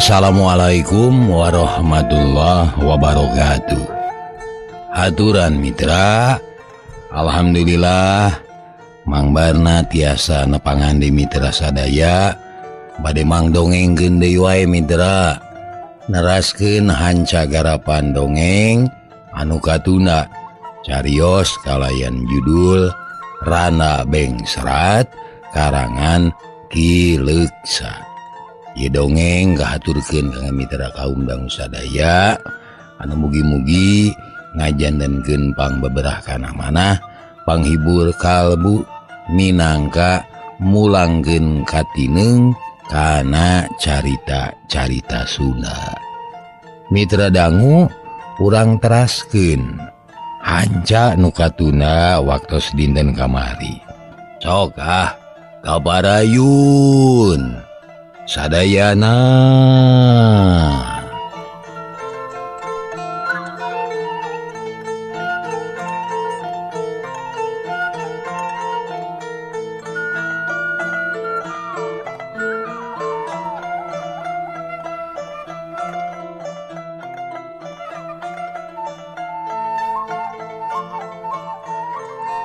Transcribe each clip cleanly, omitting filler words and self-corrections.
Assalamualaikum warahmatullahi wabarakatuh. Haturan mitra, alhamdulillah Mang Barna tiasa nepangan di mitra sadaya. Bade mang dongengkeun deui wae mitra, neraskeun hanca garapan dongeng anu katunda carios kalayan judul Rana Bengsrat karangan Ki Leuksa. Ieu dongeng kahaturkeun ka mitra kaum dangu sadaya anu mugi-mugi ngajantenkeun pangbeberah kana manah, panghibur kalbu minangka mulangkeun katineung kana carita-carita Sunda. Mitra dangu urang teraskeun hanca nu katunda waktos dinten kamari. Sok ah kabarayun sadayana.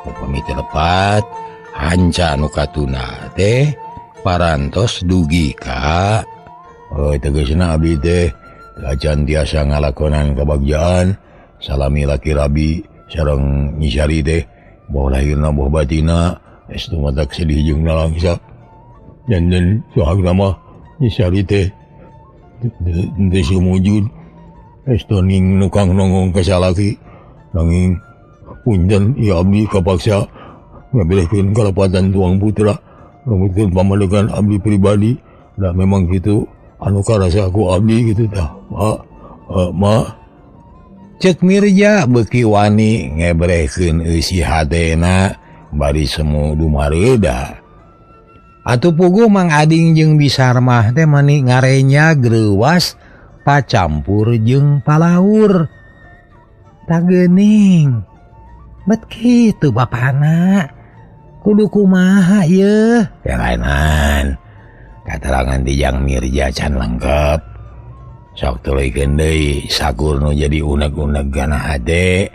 Upami teu lepat hanca nu katunda teh parantos dugi ka tegesna abdi teh acan tiasa ngalakonan kabagjaan salami laki rabi sareng Nyi Sari teh boh lahirna boh batina estu matak sedih jeung nalangsa janten sohagna mah Nyi Sari teh teu sumujud estu ning nukang nongong ka salaki nanging punten ieu abdi kapaksa ngabelehkeun kalepatan tuang putra numutkeun pamadegan abdi pribadi da memang gitu anu karasa ku abdi gitu tah ma cek Mirja beuki wani ngebrehkeun eusi hatena bari semu dumareuda. Atuh puguh Mang Ading jeung Bisarmah teh mani ngarenya greuwas pacampur jeung palaur. Tageuning bet kitu bapana kudu kumaha yeuh kelainan katerangan ti Jang Mirja can lengkap sok tuluykeun deui sakur nu jadi uneg-uneg kana hate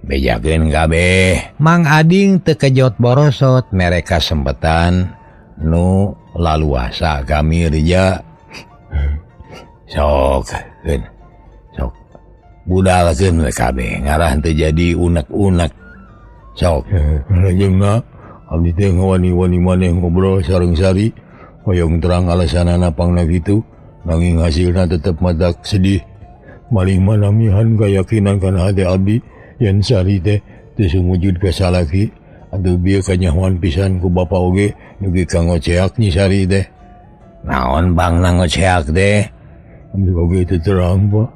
bejakeun kabeh. Mang Ading teu kejot borosot mere kasempetan nu laluasa ka Mirja. Sok keun sok budalkeun we kabeh ngarah teu jadi unek-unek sok lajengna abdi teh ngawani-wani maneh ngobrol sareng Sari hoyong terang alasanana pangna kitu nanging hasilna tetep madak sedih malih manamihan kayakinan kana hate abdi yen Sari teh teu sumujud ka salaki. Atuh bieu kanyahoan pisan ku bapa oge dugi ka ngoceak Nyi Sari teh. Naon bangna ngoceak teh abdi oge teu terang Pak,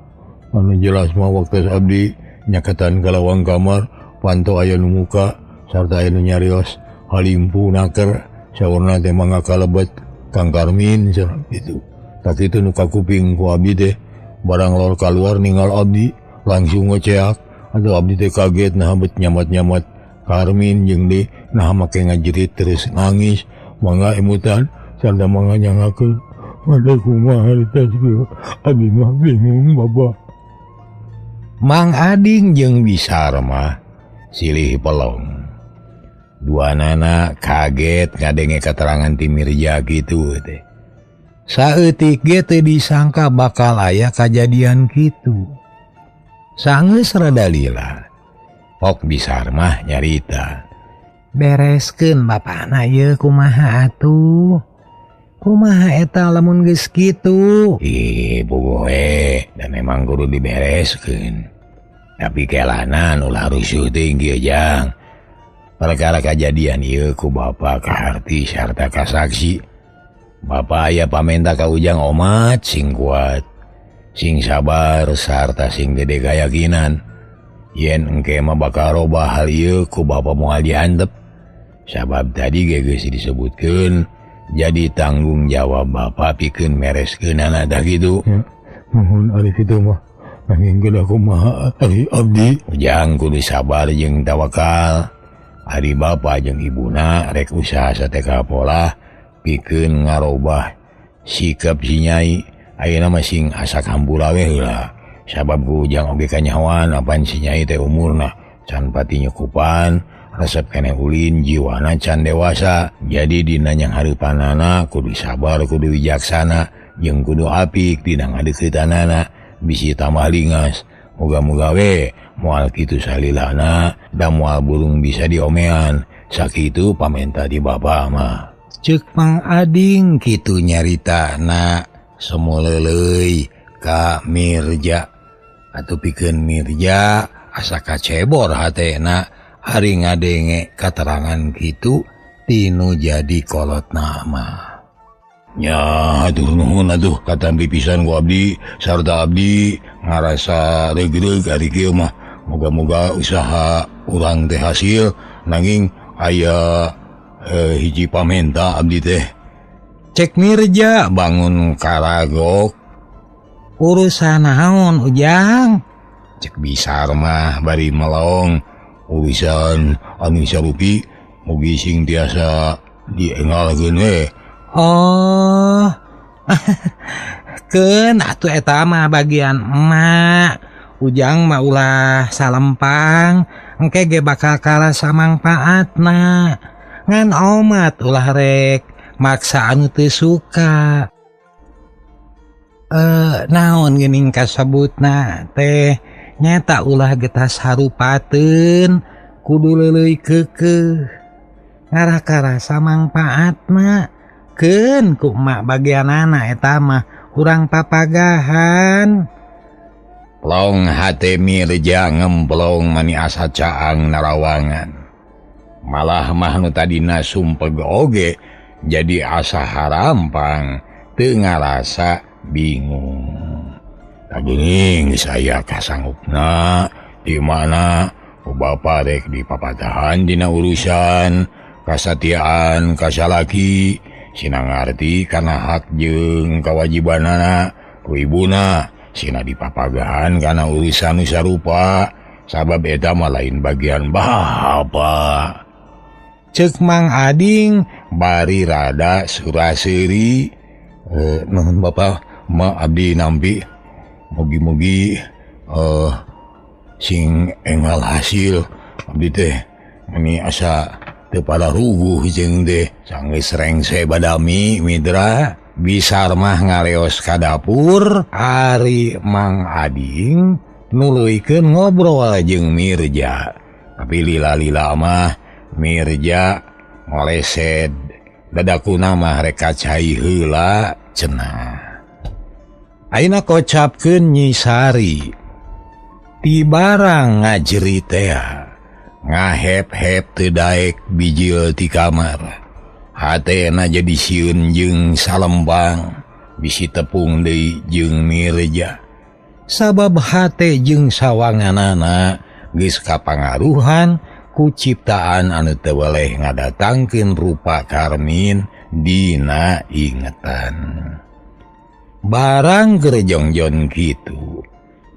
anu jelas mah waktu abdi nyaketan ka lawang kamar panto aya nu muka sarta aya nu nyarios halimpu naker saurna teh mangga kalebet Kang Karmin cenah kitu. Tak kitu nu kakuping ku abdi teh barang lor kaluar ningal abdi langsung ngoceak. Atuh abdi teh kaget nah bet nyamat-nyamat Karmin jeung deui nah make ngajerit terus nangis mangga emutan sarta mangga nyangakeun. Waduh kumaha teh abdi mah bingung Bapak. Mang Ading jeung Bisarmah silih pelong. Dua nana kaget ngadenge keterangan ti Mirja gitu teh. Saeutik ge teu disangka bakal aya kajadian kitu. Sanggeus rada lila. Pok Bisarmah nyarita. Bereskeun bapana ieu kumaha atuh? Kumaha eta lamun geus kitu? Ih, puguh we, da memang kudu dibereskeun. Tapi kelanan ulah rusuh teuing kieu Jang. Perkara kajadian ieu ku bapa kaharti sarta kasaksi. Bapa aya pamenta ka Ujang omat sing kuat, sing sabar sarta sing gede kayakinan. Yen engke mah bakal robah hal ieu ku bapa moal diantep. Sabab tadi ge geus disebutkeun jadi tanggung jawab bapa pikeun mereskeunana tah kitu. Mohon ari kitu mah nanging geus kumaha ari abdi. Ujang kudu sabar jeung tawakal. Ari bapa jeung ibuna rek usaha sateka pola pikeun ngarobah sikap si Nyai Ayeuna mah sing asa hampura we heula. Sabab ku Ujang oge kanyahoan apan si Nyai teh umurna can pati nyukupan, resep keneh ulin, jiwana can dewasa. Jadi dina yang hareupanana kudu sabar, kudu wijaksana, jeung kudu apik dina ngadeuketanana bisi tambah lingas. Moga-moga we moal kitu salilana da moal burung bisa diomean. Sakitu pamenta di bapa mah. Ceuk Mang Ading kitu nyaritana semuleuleui ka Mirja. Atuh pikeun Mirja asa kacebor hatena ari ngadenge katerangan kitu tinu jadi kolotna mah. Nya hatur nuhun atuh katampi pisan ku abdi sarta abdi ngarasa reugreug ari kieu mah. Moga-moga usaha urang teh hasil nanging aya hiji pamenta abdi teh. Cek Mirja bangun karagok. Urusan naon Ujang? Cek Bisar mah bari melong. Urusan anu sarupi mugi sing tiasa diengalkeun we. Oh. Keun atuh eta mah bagian emak. Ujang mah ulah salempang, engke ge bakal karasa mangpaatna. Ngan omat ulah rek maksa anu teu suka. Naon geuning kasebutna teh nyata ulah getas harupateun kudu leuleui keukeuh. Ngarah karasa mangpaatna. Keun ku emak bagianana eta mah urang papagahan. Plong hate Mirja ngemplong mani asa caang narawangan. Malah mah nu tadina sumpeg oge jadi asa harampang teu ngarasa bingung. Tageuning saya kasanggupna di mana ku bapa rek dipapatahan dina urusan kasatiaan kasalaki sina ngarti kana hak jeung kawajibanana ku ibuna. Sina dipapagahan kana urusan nu sarupa sabab eta mah lain bagian bapa. Ceuk Mang Ading bari rada suraseuri. Nuhun bapa, ma abdi nampi mugi-mugi sing enggal hasil abdi teh meni asa teu palaruguh jeung teh sanggeus rengse badami mitra. Bisar mah ngaleos ka dapur ari Mang Ading nuluykeun ngobrol jeung Mirja. Tapi lila-lila mah Mirja ngolesed dadakuna mah rek kacai heula cenah. Ayeuna kocapkeun Nyi Sari ti barang ngajeri tea ngahep-hep teu daek bijil ti kamar. Hatena jadi sieun jeung salembang bisi tepung deui jeung Mirja. Sabab hate jeung sawanganana geus kapangaruhan ku ciptaan anu teu weleh ngadatangkeun rupa Karmin dina ingetan. Barang gerejongjon kitu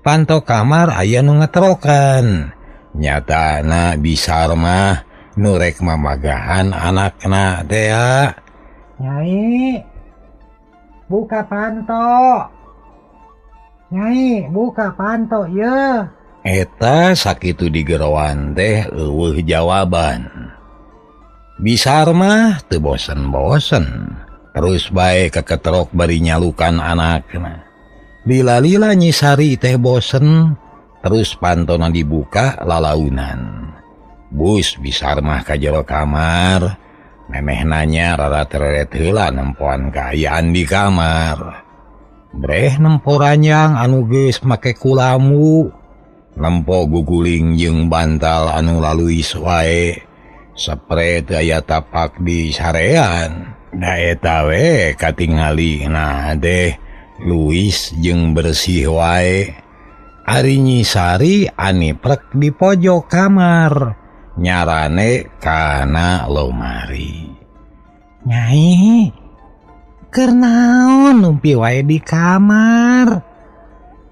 panto kamar aya nu ngetrokan. Nyatana Bisar mah nu rek mamagahan anakna tea. Nyai, buka panto. Nyai, buka panto ye. Eta sakitu digeroan teh eueuh jawaban. Bisar mah teu bosen-bosen. Terus bae keketrok bari nyalukan anakna. Lila-lila Nyi Sari teh bosen, terus pantona dibuka lalaunan. Bus Bisar mah ka jero kamar, memeh nanya rara tereret heula nempoan kaayaan di kamar. Breh nempo ranjang anu geus make kulamu, nempo guguling jeung bantal anu laluis wae. Sepre teu aya tapak di sarean. Da eta we katingali nah teh luis jeung bersih wae. Ari Nyi Sari aniprek di pojok kamar. Nyarane kana lomari. Nyai, keur naon numpi wae di kamar?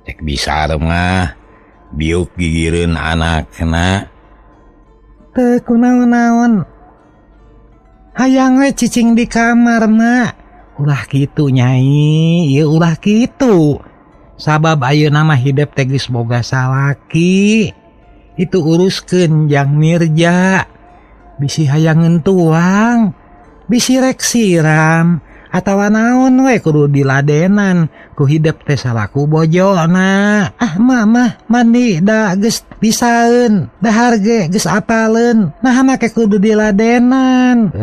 Cek Bisar mah biuk gigireun anakna. Teu kunaon-naon. Hayang we cicing di kamar mak. Ulah kitu Nyai, ieu ulah kitu. Sabab ayeuna mah hidep teh geus boga salaki. Itu uruskeun jang Mirja. Bisi hayangeun tuang, bisi rek siram atawa naon we kudu diladenan ku hidep teh salaku bojona. Ah mama mandi da geus pisaeun, dahar ge geus apaleun, nah make kudu diladenan.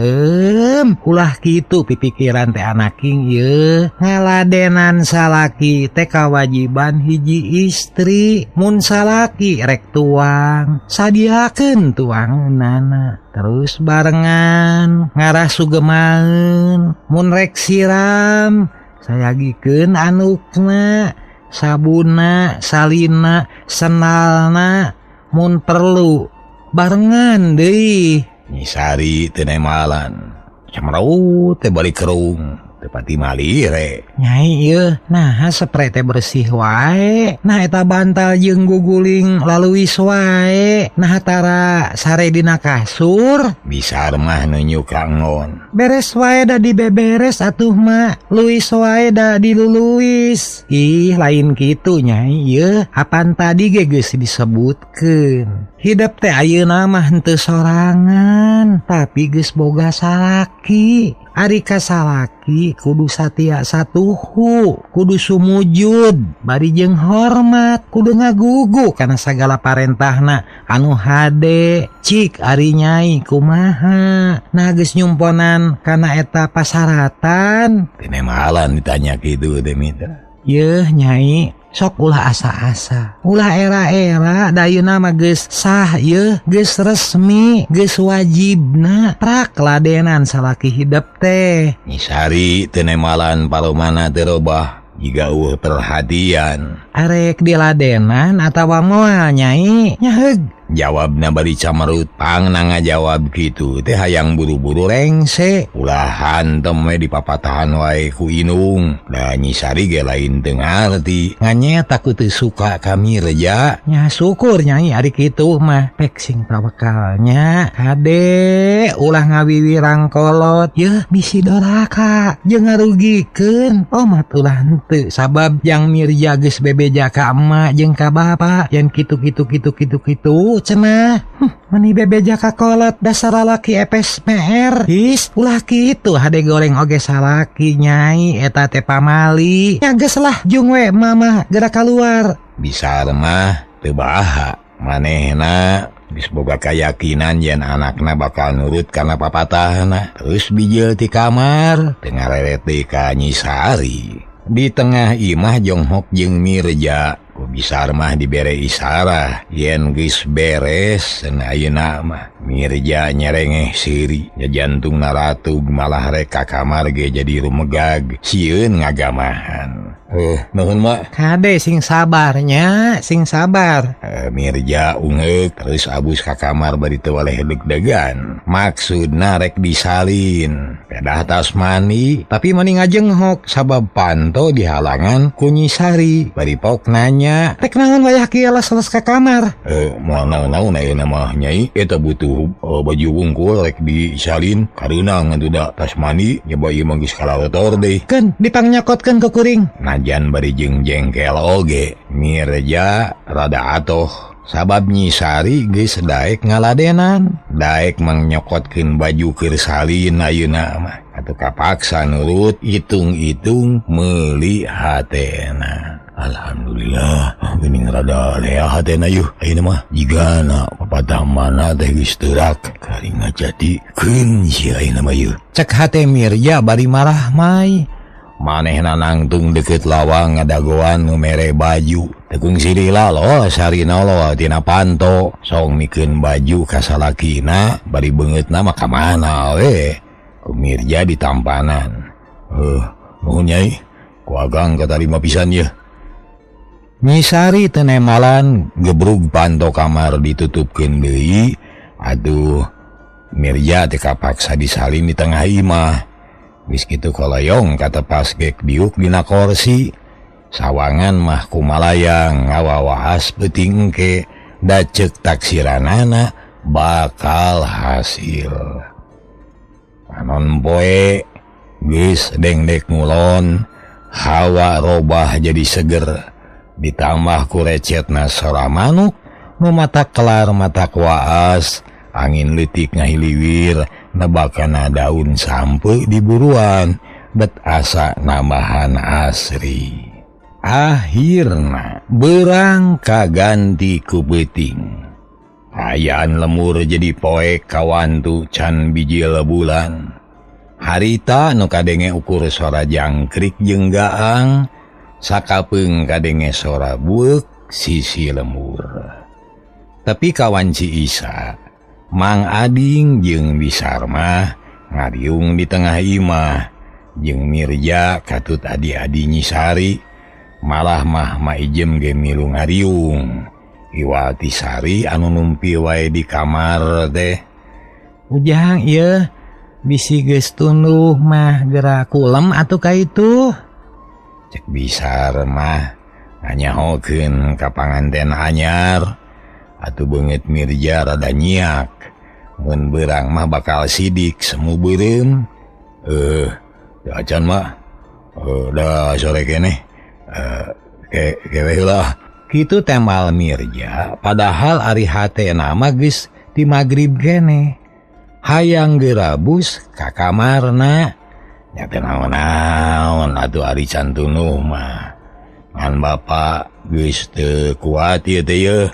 Ulah kitu pipikiran teh anaking ieu. Ngaladenan salaki teh kawajiban hiji istri. Mun salaki rek tuang, sadiakeun tuangeunana. Terus barengan ngarah sugemaeun. Mun rek siram sayagikeun anukna, sabuna, salina, senalna, mun perlu barengan deui. Nyi Sari teu nemalan, cemraut teh balik kerung, teu pati malire. Nyai ieu naha spray teh bersih wae, nah eta bantal jeung guguling laluis wae, nah tara sare dina kasur. Bisa mah nunjuk kangon. Beres wae da dibeberes atuh mah, luis wae da diluluis. Ih lain kitu Nyai ieu, apan tadi ge geus disebutkeun. Hidep teh ayeuna mah henteu sorangan, tapi geus boga salaki. Ari ka salaki kudu satia satuhu, kudu sumujud, bari jeung hormat, kudu ngagugu kana sagala parentahna anu hade. Cik ari Nyai kumaha? Nah geus nyumponan kana eta pasaratan. Tinemalan ditanya kitu teh Mitra. Yeuh Nyai, sok ulah asa-asa, ulah era-era, da ayeuna mah geus sah yeuh, geus resmi, geus wajibna prak ladenan salaki hidep teh. Nyi Sari teu nemalan palomana teu robah, jiga eueuh perhatian. Arek diladenan atawa moal Nyai? Nyaheug. Jawabna bari camerut, pangna ngajawab kitu teh hayang buru-buru rengse. Ulah hantem we dipapatahan wae ku inung. Da Nyi Sari ge lain teu ngarti, nganyeta ku teu suka ka Mirja. Nya syukur Nyai ari kitu mah, pek sing tawakalnya. Kade ulah ngawiwirang kolot, yeuh bisi doraka jeung ngarugikeun. Omat ulah henteu, sabab jang Mirja geus bebeja ka emak jeung ka bapa, yen kitu kitu kitu kitu kitu cenah. Meni bebeja ka kolot dasar lalaki epes mer. His ulah kitu hade goreng oge salaki Nyai, eta teh pamali. Nya geus lah jung we mama geura kaluar. Bisa mah teu baha manehna geus boga kayakinan yen anakna bakal nurut kana papatahna. Terus bijil ti kamar teu ngareret deui ka Nyi Sari. Di tengah imah jonghok jeung Mirja. Ku Bisar mah dibere isarah yen geus beres cenah ayeuna mah. Mirja nyerengeh seuri, nya jantung naratug malah rek ka kamar ge jadi rumegag, sieun ngagamahan. Nuhun mak. Kade sing sabarnya, sing sabar. Mirja ungeuk terus abus ka kamar bari teu waleh deg-degan. Maksudna rek disalin. Pedah tas mani, tapi mani ngajenghok sabab panto dihalangan ku Nyi Sari. Bari pok nanya, rek naon wayah kieu les-les ka kamar? Moal naon-naon ayeuna mah Nyai, eta butuh baju wungkul rek disalin kareuna ngan da tas mani nyoba ieu mah geus kalarotor deui. Keun dipangnyakotkkeun ku kuring. Najan bari jeung jengkel oge, Mirja rada atoh sabab Nyi Sari geus daek ngaladenan, daek mangnyokotkeun baju keur salin ayeuna mah. Atuh kapaksa nurut, hitung-hitung meuli hatena. Alhamdulillah, geuning rada lea hatena yuh. Ayeuna mah jigana papatah mana teh geus teurak, karinga jadi keun si ayeuna mah yuh. Cek hate Mirja bari marah mai. Manehna nangtung deket lawang ngadagoan nu mere baju. Tekung sirila loh sarina loh tina panto. Song mikeun baju ka salakina bari beungeutna mah ka mana we. Ku Mirja ditampanan. Nuhun Nyai, ku agang katarima pisan yeuh. Nyi Sari teu nemalan gebrug panto kamar ditutupkeun deui. Aduh, Mirja teh kapaksa disalin di tengah imah. Wis kitu koloyong katepas gek diuk dina korsi. Sawangan mah kumalayang ngawawaas peuting engke da ceuk taksiranana bakal hasil. Panon poe Geus dengdek ngulon, hawa robah jadi seger. Ditambah ku recetna sora manuk nu mata kelar mata waas, angin leutik ngahiliwir nebakana daun sampe di buruan bet asa nambahan asri. Akhirna berang kaganti ku beuting. Ayaan lemur jadi poek kawantu can biji lebulan. Harita nu kadenge ukur sora jangkrik jeung gaang, sakapeung kadenge sora bueuk sisi lemur. Tapi kawan Ci Isa, Mang Ading jeung Bisarmah ngariung di tengah imah, jeung Mirja katut adi-adi Nyisari, malah mah Ma Ijem ge milu ngariung. Iwati Sari anu numpi wae di kamar teh. Ujang ieu bisi geus tunduh mah geura kulem atuh ka itu. Cek Bisar mah nganyahokeun ka panganten anyar. Atuh beungeut Mirja rada nyiak. Mun beurang mah bakal sidik semu beureum. Teu acan mah. Da sore keneh. Kewe heula. Kitu temal Mirja, padahal ari hatena mah geus ti magrib keneh. Hayang gerabus ka kamarna. Nya teh naon-naon atuh ari can tunduh mah. Ngan bapa geus teu kuat ieu teh yeuh.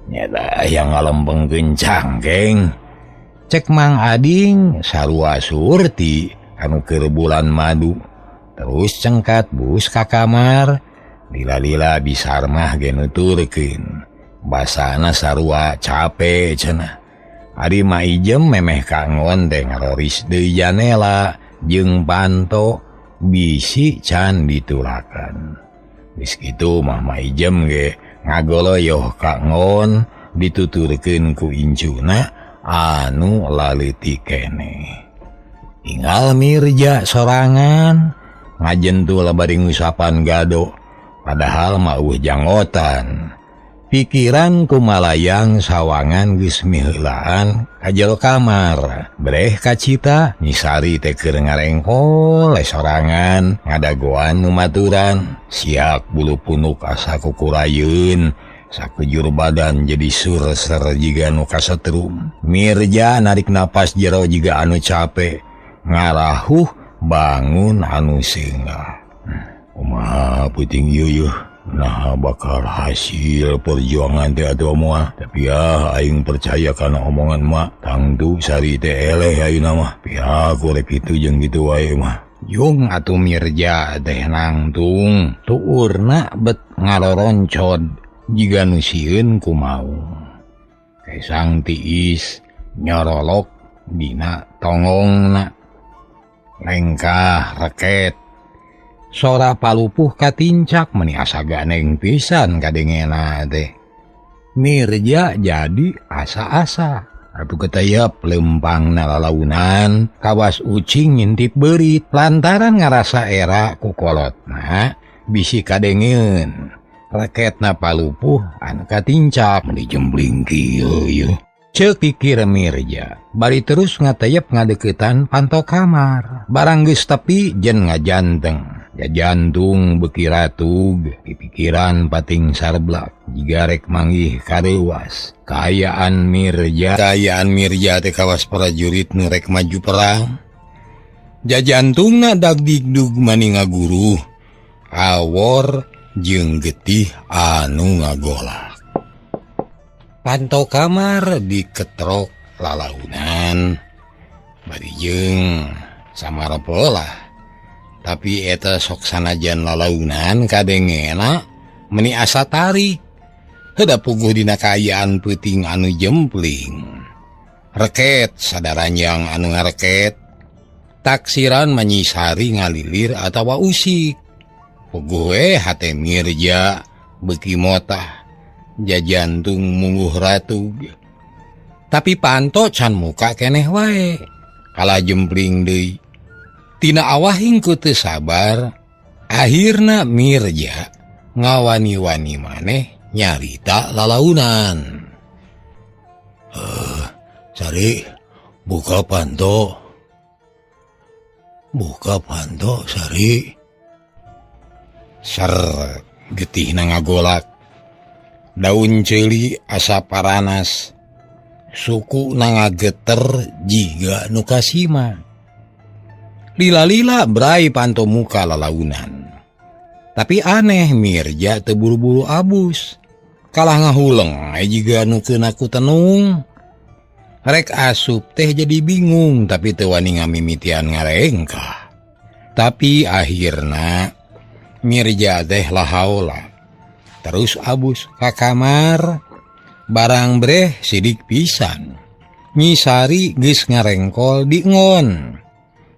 Nyata yang ngalempengkeun cangkeng. Cek Mang Ading sarua Surti anu keur bulan madu. Terus cengkat bus ka kamar. Lila-lila Bisarmah ge nuturkeun. Basana sarua cape cenah. Ari Ma Ijem memeh kangon teh ngaroris deui janela jeung panto bisi can ditulakan. Geus kitu mah Ma Ijem ge ngagoloyoh kangon dituturkeun ku incuna anu laleutik keneh. Tinggal Mirja sorangan ngajentul bari ngusapan gado, padahal mah eueuh janggotan. Pikiran kumalayang sawangan geus miheulaan ka jero kamar. Breh kacita Nyisari teh keur ngarengkol sorangan ngadagoan nu maturan. Siak bulu punuk asa kukurayeun, sakujur badan jadi surser jiga nu kasetrum. Mirja narik napas jero jiga anu capek, ngarahuh bangun anu seungah. Kumaha peuting ieu yeuh? Nah bakal hasil perjuangan teh atuh moal. Tapi ya aing percaya kana omongan mak. Tangtu Sari teh eleh ayeuna mah. Pihak rek kitu jeung kitu wae mah. Jung atuh Mirja teh nangtung tuurna bet ngaroroncod jiga nu sieun ku maung. Kesang tiis nyorolok dina tongongna. Lengkah reket. Sora palupuh katincak meni asa ganeng pisan kadengena teh. Mirja jadi asa-asa. Atuh ketayap lempangna lalaunan kawas ucing ngintip beurit lantaran ngarasa era ku kolotna bisi kadengeun. Reketna palupuh anu katincak meni jembling kieu yeuh. Ceuk pikir Mirja bari terus ngatayep ngadeukeutan panto kamar. Barang geus tepi jen ngajanteng. Jantung beuki ratug, pipikiran pating sarblak, jiga rek manggih kareuwas. Kaayaan Mirja teh kawas prajurit nu rek maju perang. Jajantungna dagdigdug mani ngaguruh, awor jeung getih anu ngagolak. Panto kamar diketrok lalaunan, bari jeung samarepolah. Tapi eta sok sanajan lalaunan kadengena meni asa tarik. Heuda puguh dina kaayaan peuting anu jempling. Reket sadaranjang anu ngareket. Taksiran manyisari ngalilir atawa usik. Puguh we hate Mirja beuki motah. Jajantung mungguh ratug. Tapi panto can muka keneh wae. Kala jempling deui. Tina awahing ku teu sabar, akhirna Mirja ngawani-wani maneh nyarita lalaunan. Sari, buka panto. Buka panto Sari. Ser getihna ngagolak. Daun ceuli asa paranas. Suku na ngageter jiga nu kasima. Lila-lila brai panto muka lalaunan. Tapi aneh Mirja teu buru-buru abus. Kalah ngahuleng jiga nu keuna ku tenung. Rek asup teh jadi bingung tapi teu wani ngamimitian ngarengkah. Tapi akhirna Mirja teh lahaula. Terus abus ka kamar, barang breh sidik pisan. Nyi Sari geus ngarengkol di ngon.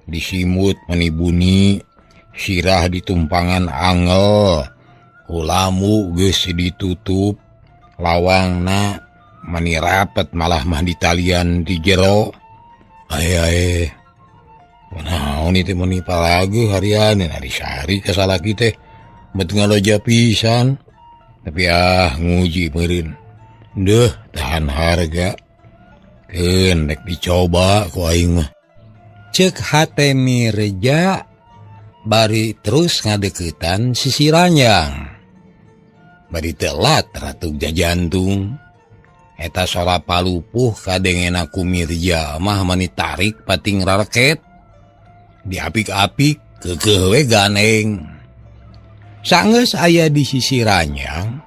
Disimut menibuni, sirah ditumpangan angel, kulamu geus ditutup, lawangna mani rapet malah mah ditalian di jero. Ae ae. Naon ieu teh meuni palageuh harian ari Sari ka salaki teh bet ngaloja pisan. Tapi ah nguji meureun. Deuh tahan harga. Keun rek dicoba ku aing mah. Ceuk hate Mirja bari terus ngadeukeutan sisi ranjang. Bari telat ratu jajantung. Eta sora palupuh kadengena ku Mirja mah mani tarik pating rareket. Diapik-apik keukeuh we ganeng. Sanggeus aya di sisi ranjang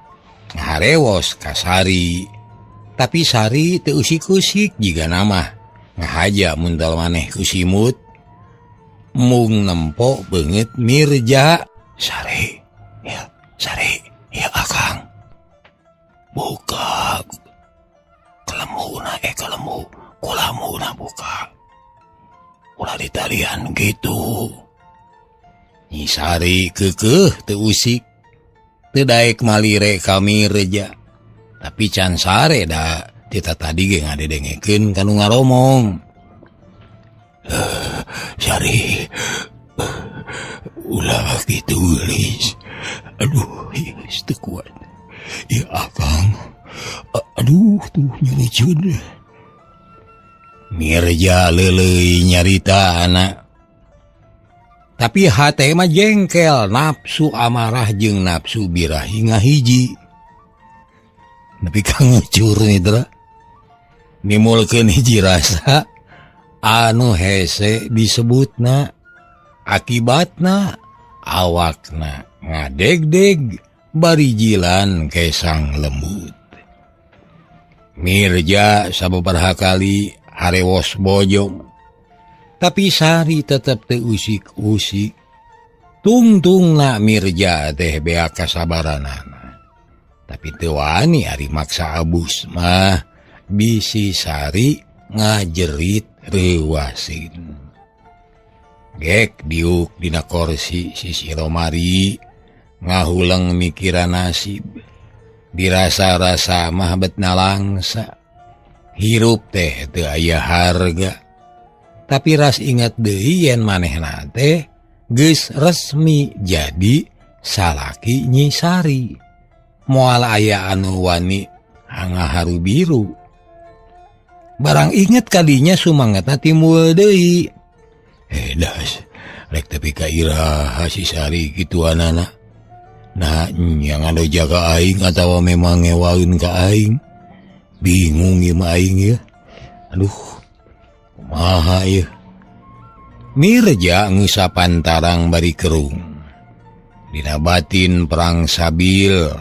ngaharewos ka Sari. Tapi Sari teu usik-usik jigana mah ngahaja muntal maneh ku simut. Mung nempo beungeut Mirja. Sari, ya Sari, ya Akang. Buka kelemuna kelemu kulamuna buka. Ulah ditalian gitu. Nyi Sari keukeuh teu usik. Teu daek malire ka Mirja. Tapi can sare da tita tadi ge ngadedengekeun ka nu ngaromong. Sari, ulah kitu geulis. Aduh, geus teu kuat. Ieu Akang. Aduh, tuh nyericeun. Mirja leuleuy nyarita anak. Tapi hate mah jengkel, nafsu amarah jeung nafsu birahi ngahiji. Nepi ka ngucur mitra. Nimulkeun hiji rasa anu hese disebutna, akibatna awakna ngadegdeg bari jilan kesang lembut. Mirja sababaraha kali harewos bojong. Tapi Sari tetep teu usik-usik. Tungtungna Mirja teh beak kasabaranana. Tapi teu wani ari maksa abus mah bisi Sari ngajerit reuwasin. Gek diuk dina korsi sisi lomari ngahuleng mikiran nasib. Dirasa-rasa mah bet nalangsa. Hirup teh teu aya harga. Tapi ras ingat deui yen manehna teh geus resmi jadi salaki Nyi Sari. Moal aya anu wani hangaharu biru. Barang inget kadinya sumangatna timbul deui. Das, rek tepi ka iraha si Sari kituanana. Nah, nya ngaloja ka aing atawa memang ngewaeun ka aing. Bingung ieu mah aing ieu. Aduh, kumaha ieu? Mirja ngusapan tarang bari kerung. Dina batin perang sabil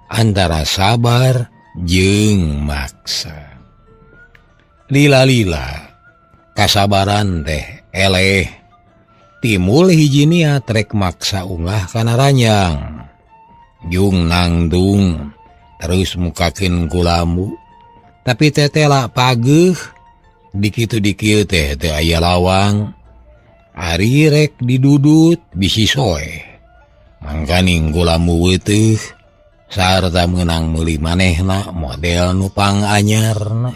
antara sabar jeung maksa. Lila-lila kasabaran teh eleh. Timul hiji niat rek maksa unggah kana ranjang. Jung nangtung terus mukakeun kulamu. Tapi tetela pageuh dikitu dikieu teh teu aya lawang. Ari rek didudut bisi soeh. Mangkaning kulamu weuteung sarta meunang meuli manehna model nu panganyarna.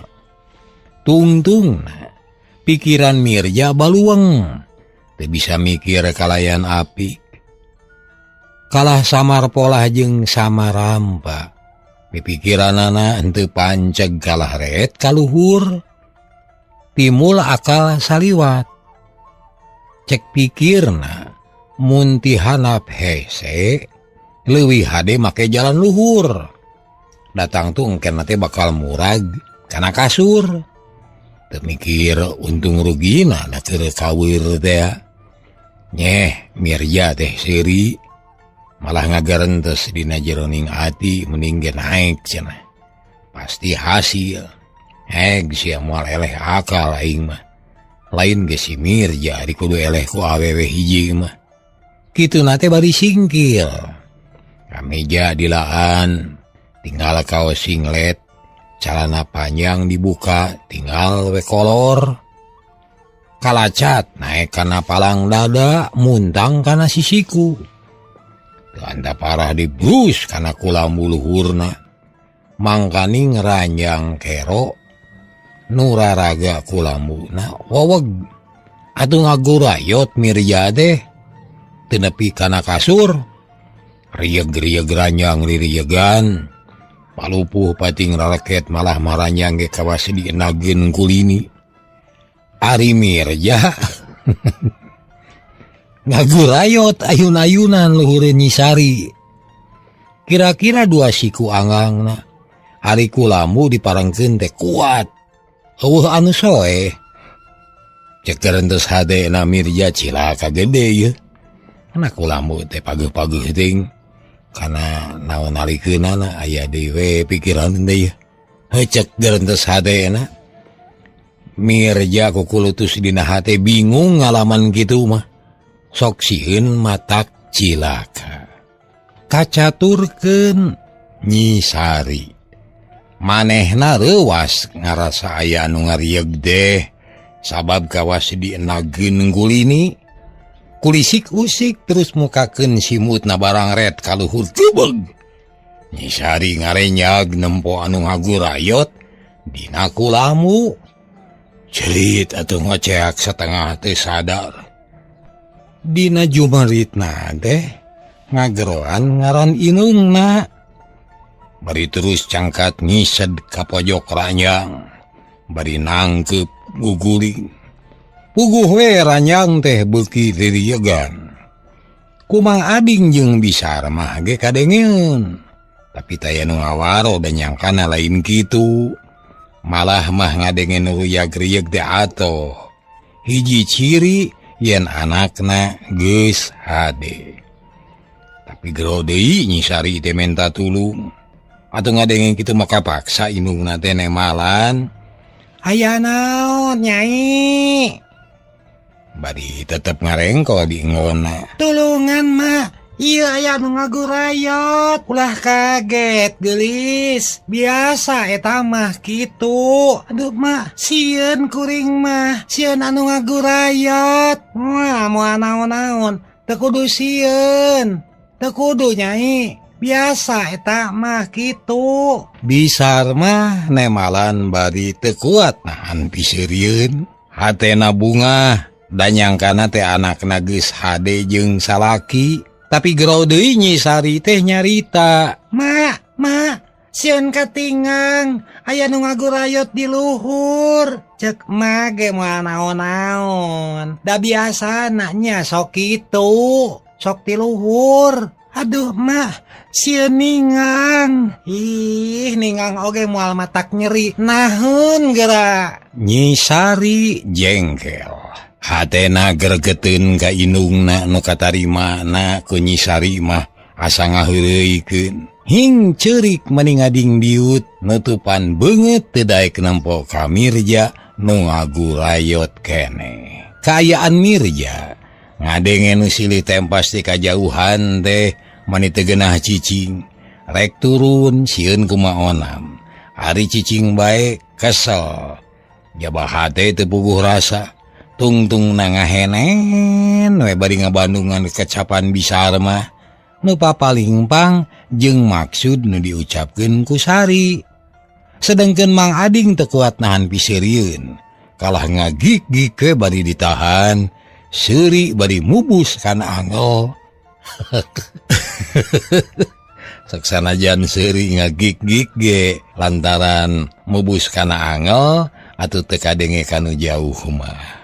Tungtungna pikiran Mirja baluweng teu bisa mikir kalayan apik. Kalah samar polah jeung samarampa. Pipikiranana henteu panceg kalah reet kaluhur. Timul akal saliwat. Cek pikirna mun ti handap hese leuwih hade make jalan luhur. Datang tuh engken teh bakal murag kana kasur. Teu mikir untung rugina da keur kawir teh. Nyeh Mirja teh seuri malah ngagarentes dina jeroning ati mending ge naek cenah. Pasti hasil. Heg sia moal eleh akal aing mah. Lain ge si Mirja di kudu eleh ku awewe hiji mah. Kituna teh bari singkil. Kameja dilaan, tinggal kaos singlet, calana panjang dibuka, tinggal we kolor. Kalacat naek kana palang dada, muntang kana sisiku. Teu anda parah dibrus kana kulambu luhurna. Mangkaning ranjang kero nuraraga kulambuna weweg. Atuh ngagurayot Mirja teh teu nepi kana kasur. Rieg-rieg ranjang ririegan. Palupuh pating rareket malah maranjang ge kawas dienageun kulini. Ari Mirja ngagurayot ayun-ayunan luhureun Nyi Sari. Kira-kira dua siku angangna. Ari kulambu diparengkeun teh kuat. Eueuh anu soeh. Cek gerentes hadena Mirja cilaka gede ieu. Kana kulambu teh pageuh-pageuh ting. Kana naon nalikeunana aya deui we pikiran teh ieu. Heuh cek gerentes hadena. Mirja kukulutus dina hate bingung ngalaman kitu mah. Sok sieun matak cilaka. Kacaturkeun Nyi Sari. Manehna reuwas ngarasa aya anu ngarieg deh. Sabab kawas dienageun kulini. Kulisik-usik terus mukakeun simutna barang ret kaluhur gebeg. Nyi Sari ngarenyag nempo anu ngagurayot dina kulamu. Cerit atuh ngoceak setengah teh sadar. Dina jumaritna teh ngageroan ngaran inungna. Bari terus cangkat ngised ka pojok ranjang. Bari nangkep guguling. Puguh we ranjang teh beuki ririegan. Kumang ading jeung bisar mah ge kadengeun. Tapi taya nu ngawaro dan nyangkana lain kitu. Malah mah ngadenge nu riag-rieg teh atoh. Hiji ciri yen anakna geus hade. Tapi gero deui Nyi Sari teh menta tulung. Atuh ngadenge kitu maka paksa indungna teh nemalan. Aya naon Nyai? Bari tetep ngarengko di ngona. Tulungan mak, ieu aya nu ngagurayot. Ulah kaget geulis. Biasa eta mah kitu. Aduh mak, sieun kuring mah, sieun anu ngagurayot. Moal moal naon-naon, teu kudu sieun. Teu kudu Nyai. Biasa eta mah kitu. Bisar mah nemalan bari teu kuat nahan piseurieun. Hatena bungah dan nyangkana teh anakna geus hade jeung salaki. Tapi gero deui Nyi Sari teh nyarita. Mak, mak, sieun katingang aya nu ngagurayot di luhur. Cek mak ge moal naon-naon. Da biasana nya sok kitu, sok ti luhur. Aduh mah, sieun ningang. Ih, ningang oge moal matak nyeri. Naheun geura. Nyi Sari jengkel. Hatena gregeteun ka indungna nu katarimana ku Nyi Sari mah asa ngaheureuykeun. Hing ceurik mani ngading diut nutupan beungeut teu daek nempo ka Mirja nu ngagurayot keneh. Kaayaan Mirja ngadenge nu silih tempas ti kajauhan teh mani teu geunah cicing. Rek turun sieun kumaonam. Ari cicing bae kesel. Jaba hate teu puguh rasa. Tungtung na ngahenen we bari ngabandungan kecapan bisar mah. Nu papalingpang jeung maksud nu diucapkeun ku Sari. Sedengkeun Mang Ading teu kuat nahan piseurieun. Kalah ngagik-gik we bari ditahan. Seuri bari mubus kana angel. Saksanajan seuri ngagik-gik ge lantaran mubus kana angel atuh teu kadenge kanu jauh mah.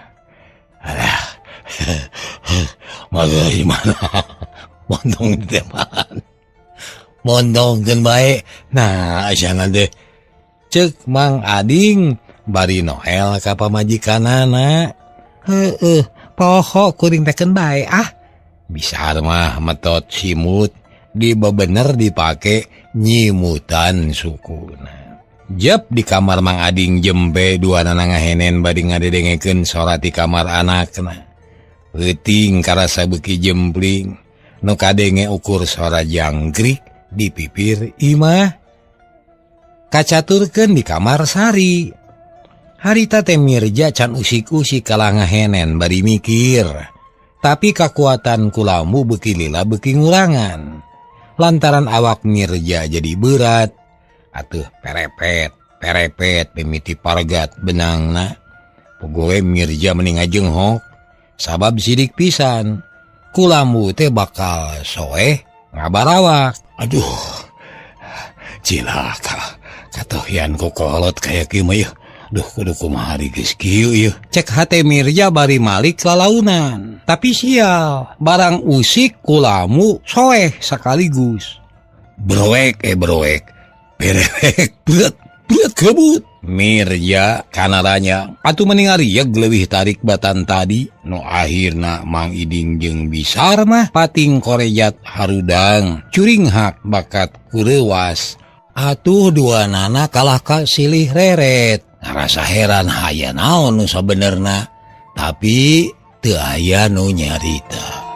Alah. Mana montong ditempalan montong keun bae. Nah asyana teh cek Mang Ading bari Noel ka pamajikanana. Heueuh poho kuring teh keun bae ah. Bisa mah metot simut di bebener dipake nyimutan sukuna. Jep di kamar Mang Ading jembe dua nana ngahenen bari ngadedengekeun sora di kamar anakna. Peuting karasa beuki jempling nu kadenge ukur sora jangkrik di pipir imah. Kacaturkeun di kamar Sari. Harita teh Mirja can usik-usik kalah ngahenen bari mikir. Tapi kakuatan kulamu beuki lila beuki ngurangan. Lantaran awak Mirja jadi berat. Atuh perepet, perepet mimiti pargat benangna. Pogoe Mirja mending ngajenghok sabab sidik pisan. Kulamu teh bakal soeh ngabarawak. Aduh, cilaka katohian ku kolot kaya kieu mah yeuh. Duh kudu kumaha geus kieu yeuh. Cek hate Mirja bari malik lalaunan. Tapi sial, barang usik kulamu soeh sekaligus. Broek broek. Perek berat berat kebut Mirja kanaranya atuh mending rieg leuwih tarik batan tadi nu akhirna Mang Iding jeung Bisar mah pating korejat harudang curinghak bakat kureuwas atuh dua nana kalah ka silih reret ngarasa heran haya naon nu sabenerna tapi teu aya nu nyarita.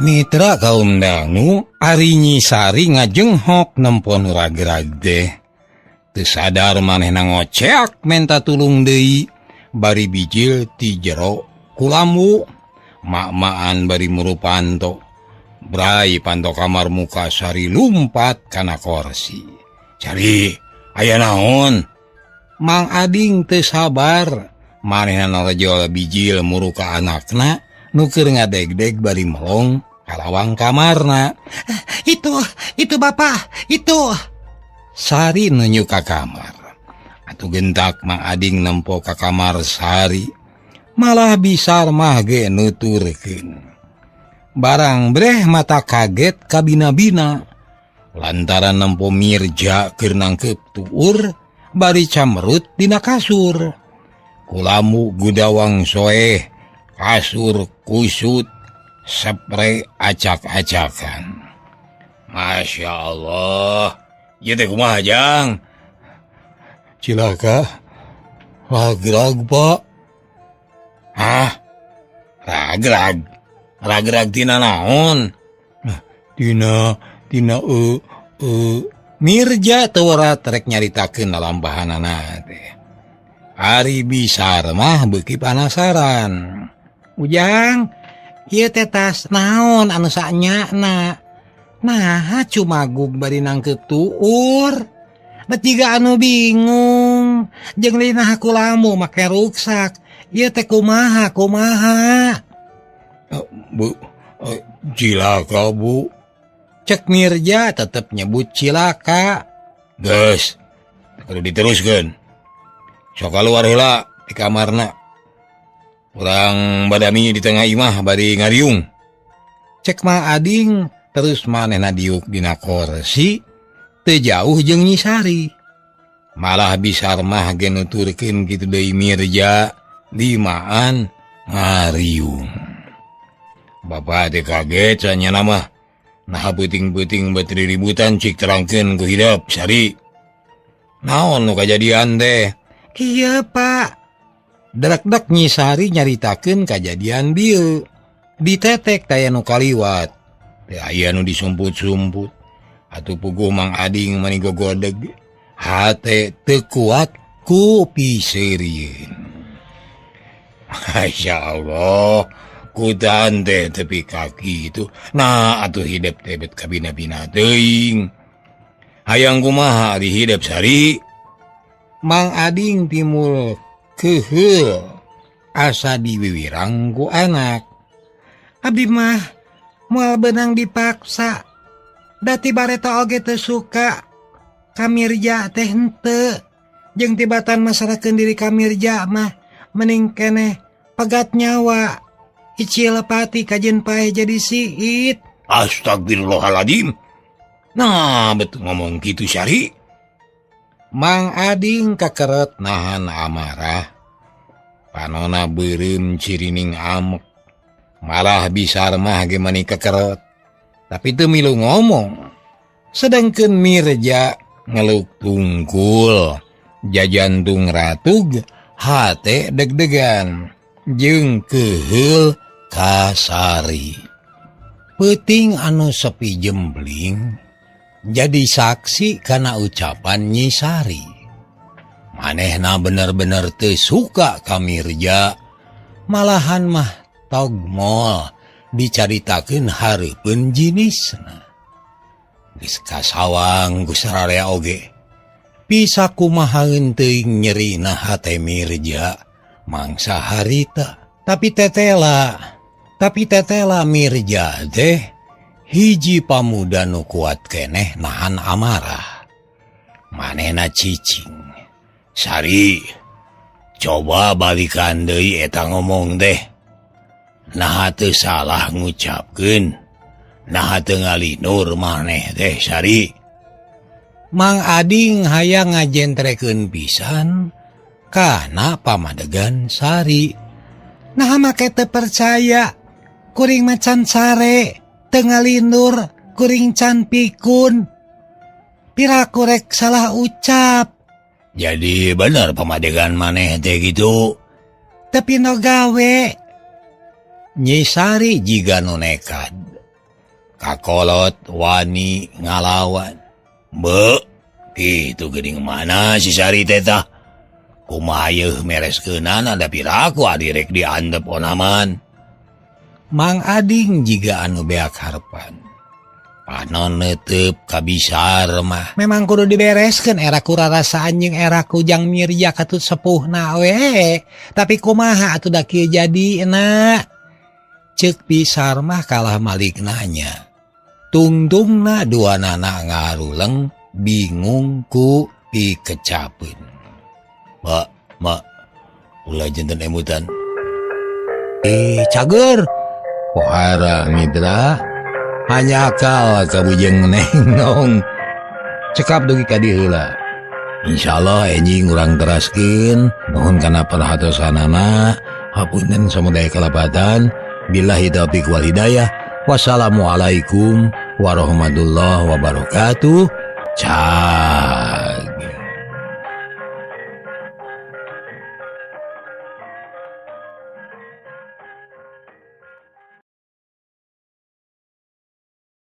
Mitra kaum dangu ari Nyi Sari ngajenghok nempon ragrag teh. Teu sadar manehna ngoceak menta tulung deui bari bijil ti jero kulamu. Mak-maan bari muru panto. Brai panto kamar muka Sari lumpat kana korsi. Sari, aya naon? Mang Ading teu sabar. Manehna narejol bijil muru ka anakna nu keur ngadegdeg bari melong kalawang kamarna. Itu bapak, itu. Sari nunjuk ka kamar. Atuh gentak Mang Ading nempo ka kamar Sari. Malah Bisar mah ge nuturkeun. Barang breh mata kaget kabina-bina. Lantaran nempo Mirja keur nangkep tuur bari camrut dina kasur. Kulamu gudawang soeh, kasur kusut, sepre acak-acakan. Masya Allah, ieu teh kumaha jang? Cilaka, ragrag pak. Hah? Ragrag? Ragrag tina naon? Nah, tina Mirja teu warat rek nyaritakeun lalampahanana teh. Ari Bisar mah beuki panasaran. Ujang, ieu teh tas naon anu sanyana? Nah, cumagug bari nangkep tuur. Bet jiga anu bingung. Jeung lina kulamu make ruksak. Ieu teh kumaha kumaha? Bu, cilaka bu. Cek Mirja tetep nyebut cilaka. Geus, kudu diteruskeun. Sok kaluar heula di kamarna. Urang badami di tengah imah bari ngariung. Cek Mang Ading terus manehna diuk dina korsi teu jauh jeung Nyi Sari. Malah Bisar mah ge nuturkeun kitu deui Mirja limaan ngariung. Bapak teh kaget sanyana mah. Nah peuting-peuting bet riributan cik terangkeun ku hidep Sari. Naon nu kajadian teh? Kieu Pak. Drekdek Nyi Sari nyaritakeun kajadian bieu. Ditetek taya nu kaliwat. Teu aya nu disumput-sumput. Atuh puguh Mang Ading mani gogodeg. Hate teu kuat ku piseurieun. Masya Allah, Kutan teh tepi kaki itu. Nah atuh hidep tebet kabina-bina teuing. Hayang kumaha ari hidep Sari? Mang Ading timul keheul asa diwiwirang ku anak. Abdi mah moal beunang dipaksa. Dati bareta oge teu suka ka Mirja teh henteu. Jeung tibatan masarahkeun diri ka Mirja mah mending keneh pegat nyawa. Icil pati kajen paeh jadi siit. Astagfirullahaladzim. Nah betul ngomong gitu Syari. Mang Ading kekeret nahan amarah. Panona beureum cirining amek. Malah bisar mah gimana kekeret. Tapi teu milu ngomong. Sedangkeun Mirja ngeluk tungkul. Jajantung ratug hate deg-degan. Jeung keheul kasari. Peuting anu sepi jembling jadi saksi kana ucapan Nyi Sari. Manehna bener-bener teu suka ka Mirja, malahan mah togmol dicaritakeun hareupeun jinisna. Geus kasawang ku sararea oge. Bisa kumahaeun teuing nyerina hate Mirja mangsa harita. Tapi tetela Mirja teh hiji pamuda nu kuat keneh nahan amarah. Manehna cicing. Sari, coba balikan deui eta ngomong teh. Naha teu salah ngucapkeun. Naha teu ngalinur maneh teh Sari. Mang Ading hayang ngajentrekeun pisan kana pamadegan Sari. Naha make teu percaya kuring macan sare teu ngalinur kuring can pikun. Piraku rek salah ucap. Jadi bener pamadegan maneh teh gitu. Tapi no gawe. Nyi Sari jiga nu nekad. Kakolot wani ngalawan. Be, kitu geuning mana si Sari teh tah? Kumaha yeuh mereskeunana da piraku adirek diandep onaman. Mang Ading jiga anu beak harepan. Panon neuteup kabisar mah. Memang kudu dibereskeun era ku rarasaan jeung era ku Jang Mirja katut sepuhna we. Tapi kumaha atuh da kieu jadina? Ceuk Bisar mah kalah malik nanya. Tungtungna dua nana ngaruleng bingung ku pikecapeun. Mak, mak, ulah janten emutan. Cager. Pohara mitra. Hanya akal kabujeng neng nong. Cekap dugi ka dieu heula. Insyaallah enjing urang teraskeun. Nuhun kana perhatosanana. Hapunten samudaya kalapatan. Billahi taufiq wal hidayah. Wassalamualaikum warahmatullahi wabarakatuh. Ciao.